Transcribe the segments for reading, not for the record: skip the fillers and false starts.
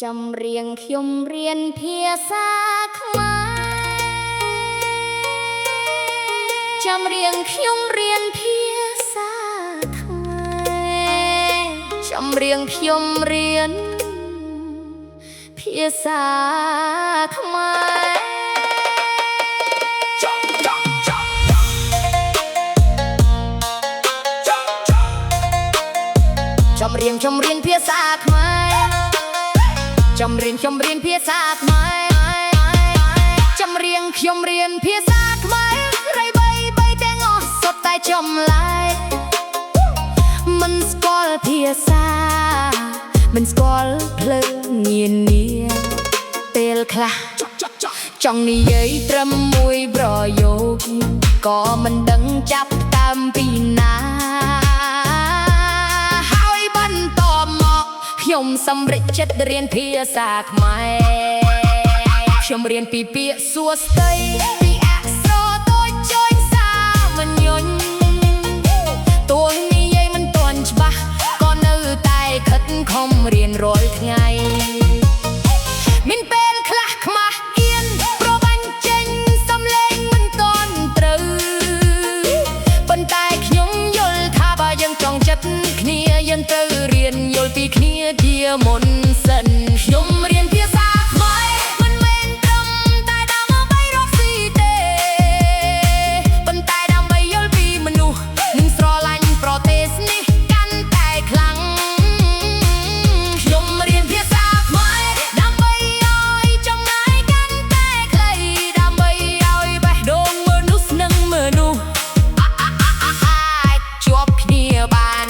ចម្រៀងខ្ញុំរៀនភាសាខ្មែរចម្រៀងខ្ញុំរៀនភាសាខ្មែរចម្រៀងខ្ញុំរៀនភាសាខ្មែរ ចង់ចង់ចង់ចង់ចង់ ចម្រៀងខ្ញុំរៀនភាសាខ្មែរចម្រៀងខ្ញុំរៀនភាសាខ្មែរចម្រៀងខ្ញុំរៀនភាសាខ្មែររៃបីបីទាំងអស់សុទ្ធតែចម្លែកមិនស្គាល់ភាសាមិនស្គាល់ផ្លូវនានាពេលខ្លះ ចង់ចង់ចង់ ចង់និយាយត្រឹមមួយប្រយោគក៏មិនដឹងចាប់តាមពីណាហើយបន្តមកខ្ញុំសម្រេចចិត្តរៀនភាសាខ្មែរខ្ញុំរៀនពីពាក្យសួស្តីពីអក្សរតូចចុចសាមញ្ញទោះនិយាយមិនទាន់ច្បាស់ក៏នៅតែខិតខំរៀនរាល់ថ្ងៃ មានពេលខ្លះខ្មាស់អៀនប្របាញ់ចេញសំលេងមិនទាន់ត្រូវប៉ុន្តែខ្ញុំយល់ថាបើយើងចង់ចិត្តគ្នាយើងត្រូវរៀនយល់ពីគ្នាជាមុនសិនខ្ញុំរៀនភាសាខ្មែរមិនមែនត្រឹមតែដើម្បីរកស៊ីទេប៉ុន្តែដើម្បីយល់ពីមនុស្សនិងស្រឡាញ់ប្រទេសនេះកាន់តែខ្លាំងខ្ញុំរៀនភាសាខ្មែរដើម្បីឲ្យចម្ងាយកាន់តែខ្លីដើម្បីឲ្យបេះដូងមនុស្សនិងមនុស្សអាចជួបគ្នាបាន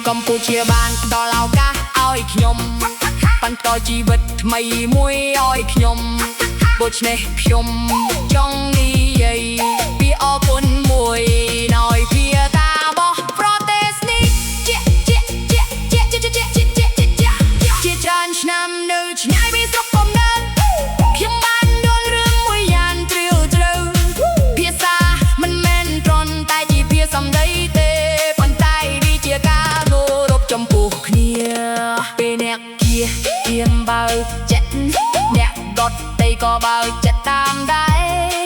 កម្ពុជាបានផ្ដល់ឱកាសឲ្យខ្ញុំបន្តជីវិតថ្មីមួយឲ្យខ្ញុំដូច្នេះខ្ញុំចង់និយាយពីអរគុណមួយដោយភាសារបស់ប្រទេសនេះជាជាជាជាជាជាជាជាជាជាជាច្រើនឆ្នាំនៅឆ្ងាយពីស្រុកកំណើតខ្ញុំបានយល់រឿងមួយយ៉ាងជ្រាលជ្រៅភាសាមិនមែនត្រឹមតែជាភាសាសម្ដីទេប៉ុន្តែវាជាការគោរពចំពោះគ្នាពេលអ្នកជាៀមបើកចិត្តអ្នកដទៃក៏បើកចិត្តតាមដែរ។